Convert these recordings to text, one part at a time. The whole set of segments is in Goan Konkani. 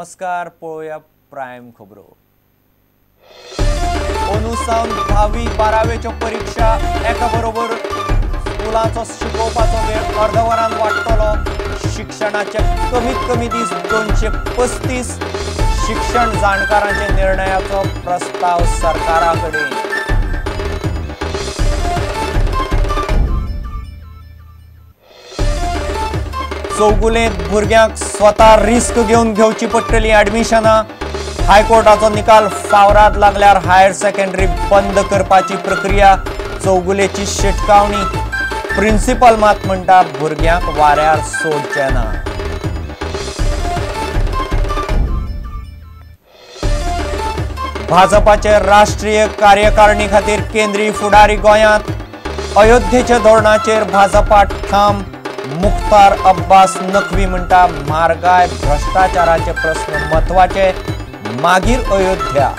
नमस्कार. पळोवया प्रायम खबरो. अंदू सावन 10वी 12वेच्यो परीक्षा एका बरोबर स्कुलाचो शिकोवपाचो वेळ अर्द वरान वाडटलो. शिक्षणाचे कमीत कमी दीस 235. शिक्षण जाणकारांच्या निर्णयाचो प्रस्ताव सरकारा कडेन. चौगुलेंत भुरग्यांक स्वता रिस्क घेवन घेवची पडटली ऍडमिशनां. हायकोर्टाचो निकाल फावराद लागल्यार हायर सेकंडरी बंद करपाची प्रक्रिया. चौगुलेची शिटकावणी. प्रिन्सिपल मात म्हणटा भुरग्यांक वाऱ्यार सोडचें ना. भाजपाचे राष्ट्रीय कार्यकारिणी खातीर केंद्रीय फुडारी गोंयांत. अयोध्येच्या धोरणाचेर भाजपा ठाम. मुख्तार अब्बास नकवी म्हणटा म्हारगाय भ्रष्टाचाराचे प्रस्न म्हत्वाचे, मागीर अयोध्या.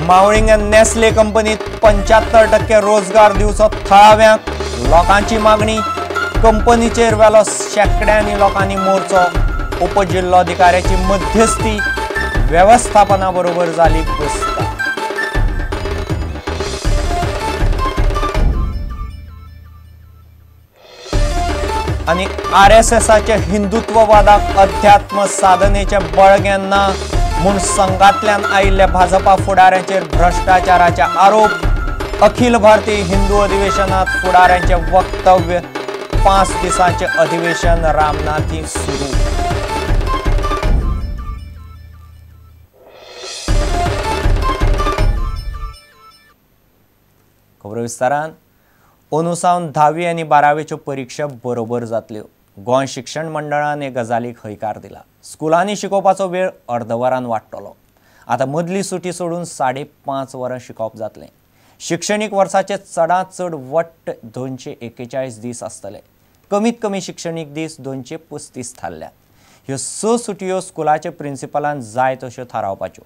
मावळिंग नेस्ले कंपनीत 75% रोजगार दिवचो थळाव्यांक लोकांची मागणी. कंपनीचेर वेलो शेंकड्यांनी लोकांनी मोर्चो. उपजिल्लोधिकाऱ्याची मध्यस्थी. वेवस्थापना बरोबर जाली बसका. आनी आरएसएसाचे हिंदुत्ववादाक अध्यात्म साधनेचे बळगें ना म्हूण संघांतल्यान आयिल्ल्या भाजपा फुडाऱ्यांचेर भ्रष्टाचाराचे आरोप. अखिल भारतीय हिंदू अधिवेशनात फुडाऱ्यांचे वक्तव्य. 5 दिसांचे अधिवेशन रामनाथी सुरू. खबरो विस्तारान. अंदू सावन 10वी आनी 12वेच्यो परीक्षा बरोबर जातल्यो. गोंय शिक्षण मंडळान हे गजालीक हयकार दिला. स्कुलांनी शिकोवपाचो वेळ अर्द वरान वाडटलो. आतां मदली सुटी सोडून 5.5 वरां शिकोवप जातलें. शिक्षणीक वर्साचे चडांत चड वट्ट 241 दीस आसतले. कमीत कमी शिक्षणीक दीस 235 थारल्यात. ह्यो 6 सुटयो स्कुलाचे प्रिन्सिपलान जाय तश्यो थारावपाच्यो.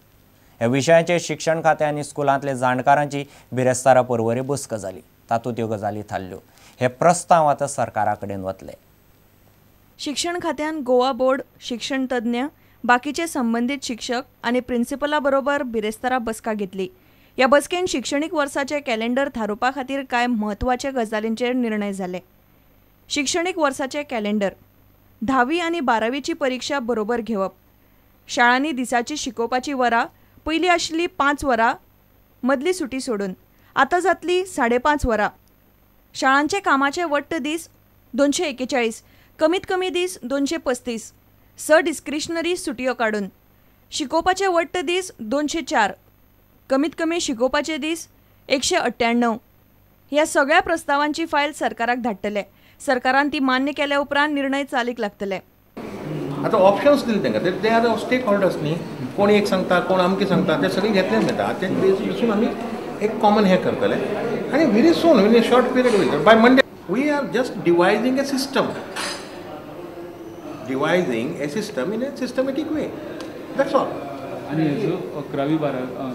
ह्या विशयाचेर शिक्षण खातें आनी स्कुलांतले जाणकारांची बिरेस्तारा परवरे बसका जाली. तातूंत त्यो गजाली थारल्यो. हे प्रस्ताव आतां सरकारा कडेन वतले. शिक्षण खात्यान गोवा बोर्ड, शिक्षण तज्ञ, बाकीचे संबंदीत शिक्षक आनी प्रिन्सिपला बरोबर बिरेस्तारा बसका घेतली. ह्या बसकेन शिक्षणीक वर्साचे कॅलेंडर थारोवपा खातीर कांय म्हत्वाच्या गजालींचेर निर्णय जाले. शिक्षणीक वर्साचे कॅलेंडर, 10वी आनी 12वीची परीक्षा बरोबर घेवप, शाळांनी दिसाची शिकोवपाची वरां पयलीं आशिल्ली 5 वरां मदली सुटी सोडून आतां जातली 5.5 वरां, शाळांचे कामाचे वट्ट दीस 241, कमीत कमी दीस 235, 6 डिस्क्रिशनरी सुटयो काडून, शिकोवपाचे वट्ट दीस 204, कमीत कमी शिकोवपाचे दीस 198. ह्या सगळ्या प्रस्तावांची फायल सरकाराक धाडटले. सरकारान ती मान्य केल्या उपरांत निर्णय चालीक लागतले. आतां ऑप्शन्स दिले तांकां, ते are stake holders न्ही, कोण एक सांगता कोण अमकें सांगता, ते सगळें घेतलें वता. ते बेसून आमी एक कॉमन हें करतले आनी very soon in a short period will by Monday. We are just devising a system, devising a system in a systematic way, that's all. आनी हेजो 11वी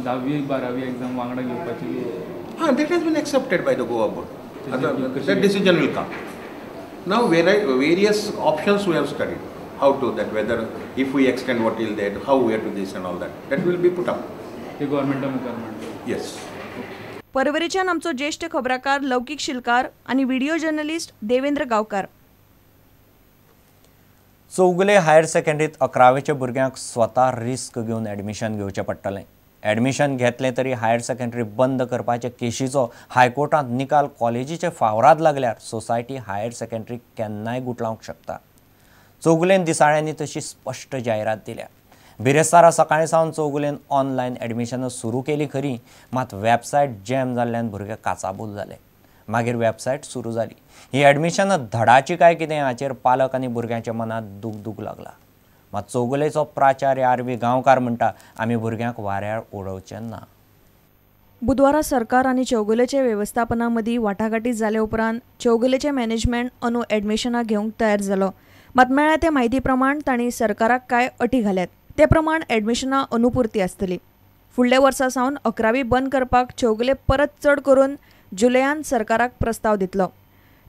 10वी 12वी एग्जाम वांगडा घेवपाची, हां, that has been accepted by the Goa board. That decision will come. Now various options we have studied, how to that, whether if we extend what will that, how we have to this and all that, that will be put up. ते गव्हर्नमेंटा मुखार मांडले. येस. परवरीच्यान आमचो ज्येष्ठ खबराकार लौकीक शिलकार आनी video journalist Devendra Gaonkar. Chowgule higher सेकंडरीत 11वेच्या भुरग्यांक स्वता रिस्क घेवन ऍडमिशन घेवचें पडटलें. ऍडमिशन घेतलें तरी हायर सेकंडरी बंद करपाचे केशीचो हायकोर्टांत निकाल कॉलेजीचे फावराद लागल्यार सोसायटी हायर सेकंडरी केन्नाय गुटलावंक शकता. चौगुलेन दिसाळ्यांनी तशी स्पश्ट जायरात दिल्या. बिरेस्तारा सकाळीं सावन चौगुलेन ऑनलायन ऍडमिशनां सुरू केली खरी, मात वेबसायट जॅम जाल्ल्यान भुरगे काचाबूल जाले. मागीर वेबसायट सुरू जाली. ही ऍडमिशनां धडाची काय कितें हाचेर पालक आनी भुरग्यांच्या मनांत दुगदूग लागला. मात चौगुलेचो प्राचार्य आर व्ही गांवकार म्हणटा आमी भुरग्यांक वाऱ्यार उडोवचें ना. बुधवारा सरकार आनी चौगुलेचे वेवस्थापना मदीं वाटाघाटी जाले उपरांत चौगुलेचें मॅनेजमेंट अंदू ऍडमिशनां घेवंक तयार जालो. मात मेळ्ळ्या ते म्हायती प्रमाण तांणी सरकाराक कांय अटी घाल्यात. ते प्रमाण ऍडमिशनां अनुपुरती आसतली. फुडल्या वर्सा सावन 11वी बंद करपाक चौगुले परत चड करून जुलयान सरकाराक प्रस्ताव दितलो.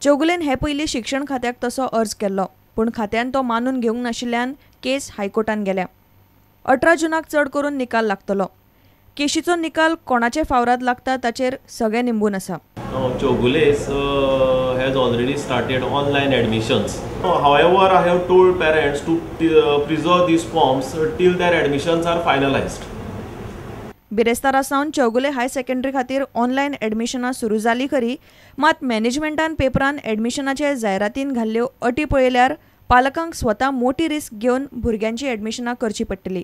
चौगुलेन हे पयलीं शिक्षण खात्याक तसो अर्ज केल्लो, पूण खात्यान तो मानून घेवंक नाशिल्ल्यान केस हायकोर्टान गेल्या. 18 जूनाक चड करून निकाल लागतलो. केशीचो निकाल कोणाचे फावराद लागता ताचेर सगळें निंबून आसा. Chowgule's has already started online admissions. However, I have told parents to preserve these forms till their admissions are finalized. बिरेस्तारा सावन चौगुले हायर सेकंडरी खातीर ऑनलायन एडमिशनां सुरू जाली खरी, मात मॅनेजमेंटान पेपरान एडमिशनाचे जायरातीन घाल्ल्यो अटी पळयल्यार पालकांक स्वता मोटी रिस्क घेवन भुरग्यांची एडमिशनां करची पडटली.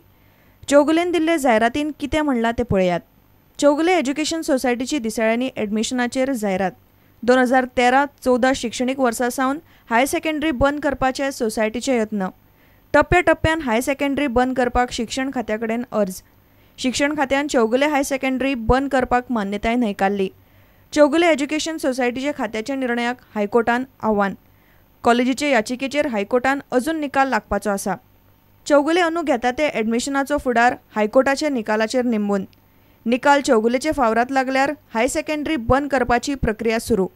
चौगुलेन दिल्ले जायरातीन कितें म्हणलां तें पळयात. चौगुले एज्युकेशन सोसायटीची दिसाळ्यांनी एडमिशनाचेर जायरात. 2013-14 शिक्षणीक वर्सा सावन हायर सेकंडरी बंद करपाचे सोसायटीचे यत्न. टप्प्या टप्प्यान हायर सेकंडरी बंद करपाक शिक्षण खात्या कडेन अर्ज. शिक्षण खात्यान चौगुले हायर सेकंडरी बंद करपाक मान्यताय न्हयकारली. चौगुले एज्युकेशन सोसायटीच्या खात्याच्या निर्णयाक हायकोर्टान आव्हान. कॉलेजीचे याचिकेचेर हायकोर्टान अजून निकाल लागपाचो आसा. चौगुले अंदू घेता ते एडमिशनाचो फुडार हायकोर्टाच्या निकालाचेर निंबून. निकाल चौगुलेचे फावरात लागल्यार हायर सेकंडरी बंद करपाची प्रक्रिया सुरू.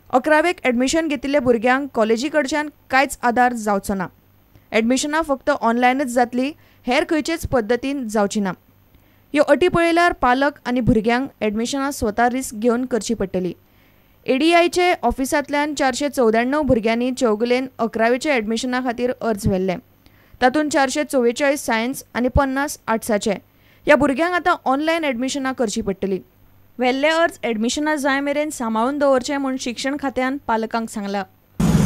11वेक एडमिशन घेतिल्ल्या भुरग्यांक कॉलेजी कडच्यान कांयच आदार जावचो ना. एडमिशनां फक्त ऑनलायनच जातली, हेर खंयचेच पद्दतीन जावची ना. ह्यो अटी पळयल्यार पालक आनी भुरग्यांक एडमिशनां स्वता रिस्क घेवन करची पडटली. एडीआयचे ऑफिसांतल्यान 494 भुरग्यांनी चौगुलेन 11वेच्या एडमिशना खातीर अर्ज व्हेल्ले. तातूंत 444 सायन्स आनी 50 आर्ट्साचे. ह्या भुरग्यांक आतां ऑनलायन एडमिशनां करची पडटली. व्हेल्ले अर्ज एडमिशनां जाय मेरेन सांबाळून दवरचे म्हूण शिक्षण खात्यान पालकांक सांगलां.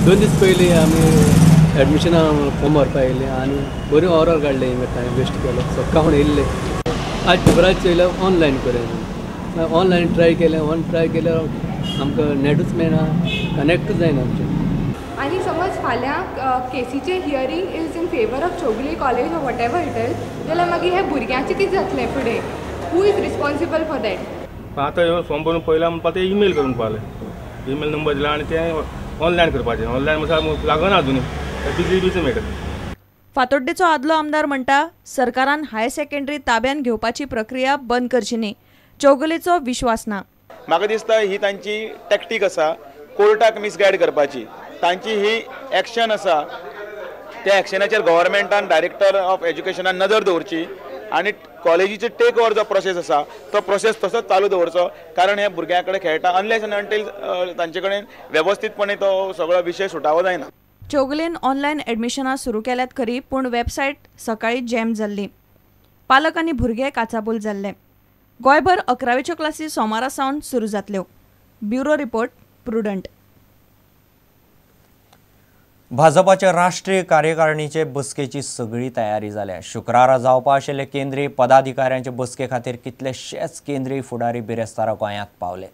2 दीस पयलीं आमी एडमिशना फॉर्म भरपा येयले आनी बरी ऑर्डर काडले, टायम वेस्ट केलो. सक्का म्हूण येयल्ले. आज पेपरार चोयल्यार ऑनलायन करूया. ऑनलायन ट्राय केलें, ऑन ट्राय केल्यार आमकां नॅटूच मेळना, कनेक्टूच जायना आमचें. आनी समज फाल्यां केसीचें hearing is in favour of Chowgule college or whatever it is, जाल्यार मागीर हे भुरग्यांचें कितें जातलें फुडें? Who is responsible for that? आतां ह्यो फॉर्म भरून पळयला म्हणपा ते ईमेल करून पावले. ईमेल नंबर दिला आनी ते ऑनलायन करपाचें. ऑनलायन म्हणल्यार लागना अजून, बिजी बिजी मेळटा. फातोड्डेचो आदलो आमदार म्हणटा, सरकारान हायर सेकंडरी ताब्यान घेवपाची प्रक्रिया बंद करची न्ही. चौगुलेचो विश्वास ना. म्हाका दिसता ही तांची टॅक्टीक आसा कोर्टाक मिसगायड करपाची. तांची ही एक्शन आसा, त्या एक्शनाचेर गव्हर्मेंटान डायरेक्टर ऑफ एज्युकेशनान नदर दवरची आनी कॉलेजीचे टेक ओवर जो प्रोसेस आसा तो प्रोसेस तसोच चालू दवरचो, कारण हे भुरग्यां कडेन खेळटा अनलेस एंड अंटील तांचे कडेन वेवस्थीतपणे तो सगळो विशय सुटावो जायना. चौगुलेन ऑनलायन एडमिशनां सुरू केल्यात खरी, पूण वेबसायट सकाळी जॅम जाल्ली. पालक आनी भुरगे काचाबूल जाल्ले. गोंयभर 11वेच्यो क्लासी सोमारा सावन सुरू जातल्यो. Bureau report, Prudent. भाजपाच्या राष्ट्रीय कार्यकारिणीचे बसकेची सगळी तयारी जाल्या. शुक्रारा जावपा आशिल्ले केंद्रीय पदाधिकाऱ्यांचे बसके खातीर कितलेशेच केंद्रीय फुडारी बिरेस्तारा गोंयांत पावले.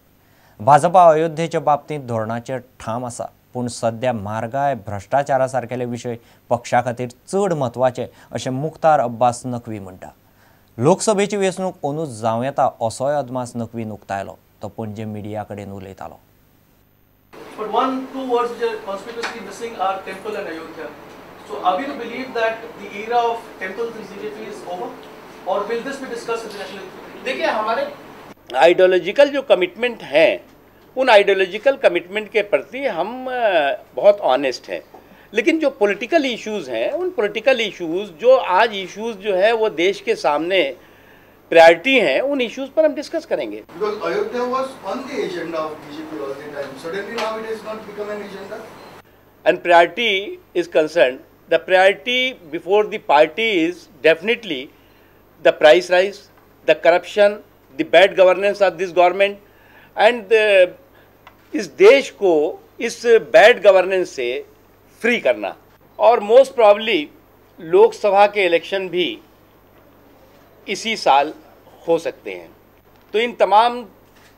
भाजपा अयोध्येच्या बाबतींत धोरणाचेर ठाम आसा, पूण सध्या म्हारगाय, भ्रश्टाचारा सारकेले विशय पक्षा खातीर चड म्हत्वाचे अशें मुख्तार अब्बास नकवी म्हणटा. लोकसभेची वेंचणूक अंदू जावं येता असोय अदमास नकवीन उक्तायलो. तो पणजे मिडिया कडेन उलयतालो. But 1-2 words which are conspicuously missing are temple and Ayodhya. So are we to believe that the era of temples in BJP is over, or will this be discussed in the national? देखिए, हमारे आइडियोलॉजिकल जो कमिटमेंट है, उन आइडियोलॉजिकल कमिटमेंट के प्रति हम बहुत ऑनेस्ट हैं, लेकिन जो पॉलिटिकल इश्यूज़ हैं, उन पॉलिटिकल इश्यूज़ जो आज इश्यूज़ जो है वो देश के सामने प्रायोरिटी हैं, उन इश्यूज़ पर हम डिस्कस करेंगे. Because Ayodhya was on the agenda of BJP all the time. Suddenly now it has not become an agenda. And priority is concerned, the priority before the party is definitely the price rise, the corruption, the bad governance of this government, and इस देश को इस बैड गवर्नेंस से फ्री करना. और मोस्ट प्रॉब्ली लोकसभा के इलेक्शन भी इसी साल हो सकते हैं. तो इन तमाम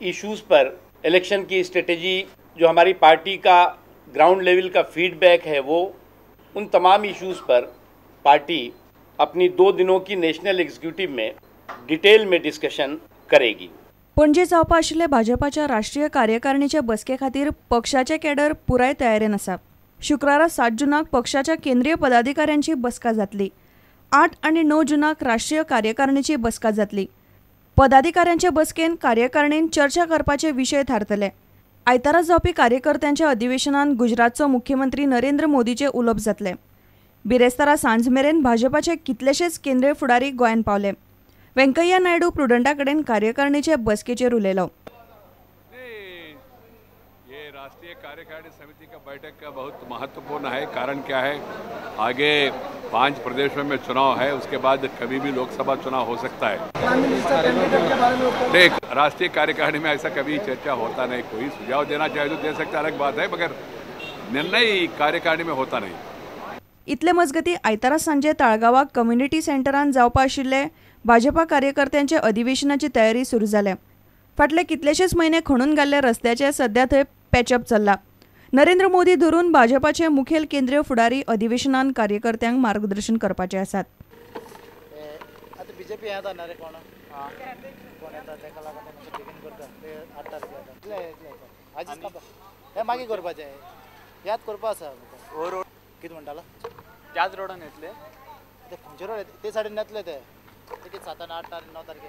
इश्यूज़ पर इलेक्शन की स्ट्रेटजी, जो हमारी पार्टी का ग्राउंड लेवल का फीडबैक है, वो उन तमाम इश्यूज़ पर पार्टी अपनी 2 दिनों की नेशनल एग्जीक्यूटिव में डिटेल में डिस्कशन करेगी. पणजे जावपा आशिल्ले भाजपाच्या राष्ट्रीय कार्यकारिणीचे बसके खातीर पक्षाचे कॅडर पुराय तयारेन आसा. शुक्रारा 7 जूनाक पक्षाच्या केंद्रीय पदाधिकाऱ्यांची बसका जातली. 8 आनी 9 जूनाक राष्ट्रीय कार्यकारिणीची बसका जातली. पदाधिकाऱ्यांचे बसकेन कार्यकारिणीन चर्चा करपाचे विशय थारतले. आयतारा जावपी कार्यकर्त्यांच्या अधिवेशनात गुजरातचो मुख्यमंत्री नरेंद्र मोदीचे उलोवप जातले. बिरेस्तारा सांज मेरेन भाजपाचे कितलेशेच केंद्रीय फुडारी गोंयांत पावले. वेंकय्या नायडू प्रुडंटा कडेन कार्यकारिणीचे बसकेचेर उलयलो. ये राष्ट्रीय कार्यकारिणी समिति का बैठक का बहुत महत्वपूर्ण है. कारण क्या है, आगे 5 प्रदेशों में चुनाव है, उसके बाद कभी भी लोकसभा चुनाव हो सकता है. देख, राष्ट्रीय कार्यकारिणी में ऐसा कभी चर्चा होता नहीं. कोई सुझाव देना चाहे तो दे सकता, अलग बात है, मगर निर्णय कार्यकारिणी में होता नहीं. इतले मजगती आयतारा सांजे ताळगांवाक कम्युनिटी सेंटरान जावपा आशिल्ले भाजपा कार्यकर्त्यांचे अधिवेशनाची तयारी सुरू जाल्या. फाटले कितलेशेच म्हयने खणून घाल्ल्या रस्त्याचे सध्या थंय पॅचअप चल्ला. नरेंद्र मोदी धरून भाजपाचे मुखेल केंद्रीय फुडारी अधिवेशनान कार्यकर्त्यांक मार्गदर्शन करपाचे आसात. त्याच रोडान येतले ते खंयचे रोड ते सायडीन येतले ते 7, 8, 9 तारखे.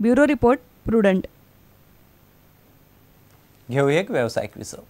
Bureau report, Prudent. घेऊया एक व्यावसायिक विसव.